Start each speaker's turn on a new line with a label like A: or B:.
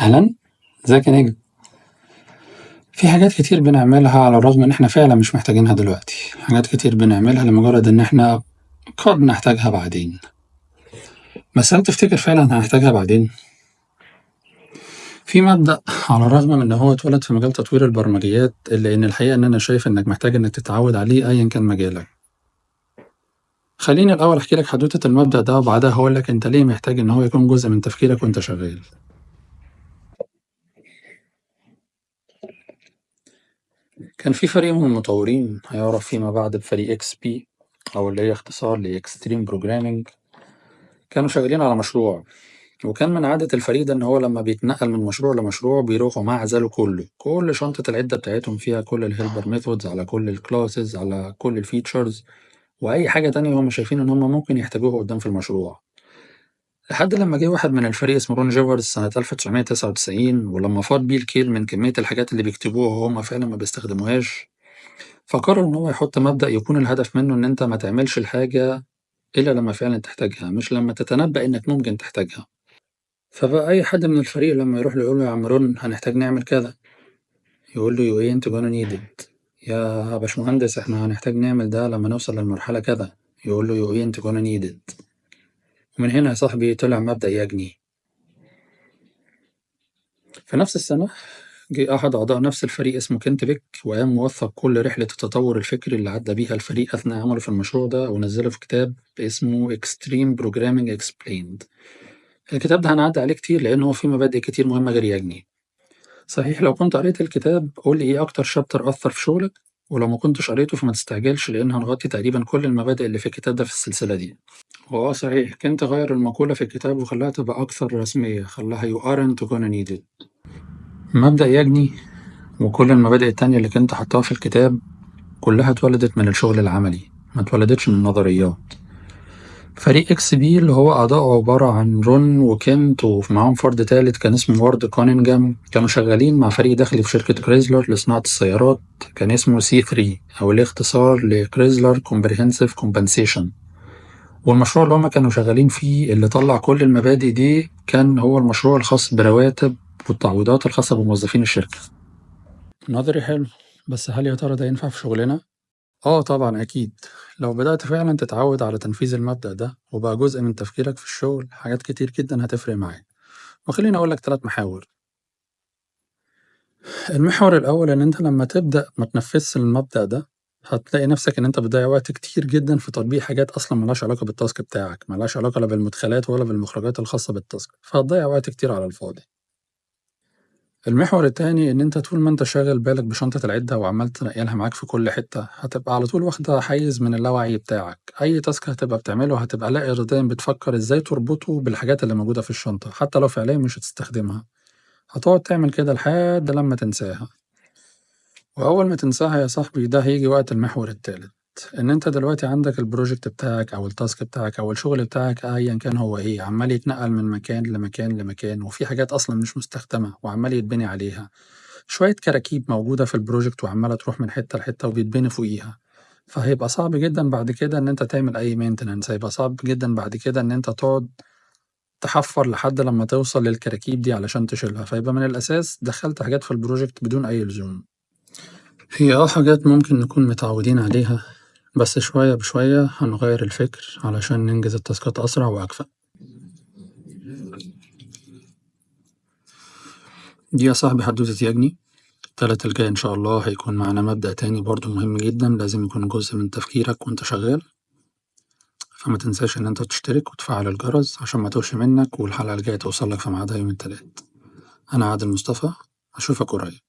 A: أهلا، ازيك يا نجم؟ في حاجات كتير بنعملها على الرغم إن إحنا فعلا مش محتاجينها دلوقتي، حاجات كتير بنعملها لمجرد إن إحنا قد نحتاجها بعدين. بس هل تفتكر فعلا هنحتاجها بعدين؟ في مبدأ على الرغم من إن هو اتولد في مجال تطوير البرمجيات، إلا إن الحقيقة إن أنا شايف إنك محتاج إنك تتعود عليه أيا كان مجالك. خليني الأول أحكي لك حدوتة المبدأ ده، وبعدها هقول لك أنت ليه محتاج إن هو يكون جزء من تفكيرك وأنت شغال. كان في فريق من المطورين هيعرف فيما بعد بفريق XP، أو اللي هي اختصار ل Extreme Programming. كانوا شغالين على مشروع، وكان من عادة الفريق ده إن هو لما بيتنقل من مشروع لمشروع بيروحوا معزله كله، كل شنطة العدة بتاعتهم فيها كل ال helper methods، على كل ال classes، على كل ال features، وأي حاجة تانية هم شايفين إن هم ممكن يحتاجوها قدام في المشروع. لحد لما جه واحد من الفريق اسمه رون جيفرز سنة 1999، ولما فاض بيه الكيل من كمية الحاجات اللي بيكتبوها وهم فعلا ما بيستخدموهاش، فقرر إن هو يحط مبدأ يكون الهدف منه إن أنت ما تعملش الحاجة إلا لما فعلا تحتاجها، مش لما تتنبأ إنك ممكن تحتاجها. فبقى أي حد من الفريق لما يروح له يقول له يا عم رون هنحتاج نعمل كذا، يقول له you ain't gonna need it. يا باشمهندس إحنا هنحتاج نعمل ده لما نوصل للمرحلة كذا، يقول له you ain't gonna need it. ومن هنا يا صاحبي طلع مبدأ YAGNI. في نفس السنة جه أحد أعضاء نفس الفريق اسمه كنت بيك، وقام موثق كل رحلة التطور الفكري اللي عدى بيها الفريق أثناء عمله في المشروع ده، ونزله في كتاب اسمه Extreme Programming Explained. الكتاب ده هنعدي عليه كتير لأن هو فيه مبادئ كتير مهمة غير YAGNI. صحيح لو كنت قريت الكتاب قول لي إيه أكتر chapter أثر في شغلك، ولو ما كنتش قريته فما تستعجلش لأن هنغطي تقريبا كل المبادئ اللي في الكتاب ده في السلسلة دي. هو صحيح كنت غير المقولة في الكتاب وخلاها تبقى أكثر رسمية، خلاها you aren't gonna need it. مبدأ YAGNI وكل المبادئ التانية اللي كنت حطاها في الكتاب كلها اتولدت من الشغل العملي، ما اتولدتش من النظريات. فريق XP اللي هو أعضاءه عبارة عن رون وكنت ومعاهم فرد تالت كان اسمه وارد كونينجهام، كانوا شغالين مع فريق داخلي في شركة كريزلر لصناعة السيارات كان اسمه C3، أو الاختصار ل Chrysler Comprehensive Compensation. والمشروع اللي هما كانوا شغالين فيه اللي طلع كل المبادئ دي كان هو المشروع الخاص برواتب والتعويضات الخاصة بموظفين الشركة. نظري حلو، بس هل يا ترى ده ينفع في شغلنا؟ آه طبعا أكيد. لو بدأت فعلا تتعود على تنفيذ المبدأ ده وبقى جزء من تفكيرك في الشغل، حاجات كتير جدا هتفرق معاك. وخليني أقول لك 3 محاور. المحور الأول إن أنت لما تبدأ ما تنفذش المبدأ ده هتلاقي نفسك إن أنت بتضيع وقت كتير جدا في تطبيق حاجات أصلا ملهاش علاقة بال task بتاعك، ملهاش علاقة لا بالمدخلات ولا بالمخرجات الخاصة بال task، فهتضيع وقت كتير على الفاضي. المحور التاني إن أنت طول ما أنت شاغل بالك بشنطة العدة وعمال تنقلها معاك في كل حتة، هتبقى على طول واخدة حيز من اللاوعي بتاعك. أي task هتبقى بتعمله هتبقى لا إراديا بتفكر إزاي تربطه بالحاجات اللي موجودة في الشنطة، حتى لو فعليا مش هتستخدمها. هتقعد تعمل كده لحد لما تنساها. وأول ما تنساها يا صاحبي ده هيجي وقت المحور التالت، إن أنت دلوقتي عندك ال project بتاعك أو ال task بتاعك أو الشغل بتاعك أيا كان هو إيه، عمال يتنقل من مكان لمكان لمكان، وفي حاجات أصلا مش مستخدمة وعمال يتبني عليها، شوية كراكيب موجودة في ال project وعمالة تروح من حتة لحتة وبيتبني فوقيها. فهيبقى صعب جدا بعد كده إن أنت تعمل أي maintenance، هيبقى صعب جدا بعد كده إن أنت تقعد تحفر لحد لما توصل للكراكيب دي علشان تشيلها. فيبقى من الأساس دخلت حاجات في ال project بدون أي لزوم. هي حاجات ممكن نكون متعودين عليها، بس شوية بشوية هنغير الفكر علشان ننجز التاسكات أسرع وأكفأ. دي يا صاحبي حدوتة YAGNI. التلات الجاي إن شاء الله هيكون معانا مبدأ تاني برضو مهم جدا لازم يكون جزء من تفكيرك وانت شغال، فما تنساش إن انت تشترك وتفعل الجرس عشان ما توش منك، والحلقة الجاية توصلك في ميعادها يوم التلات. أنا عادل مصطفى، أشوفك قريب.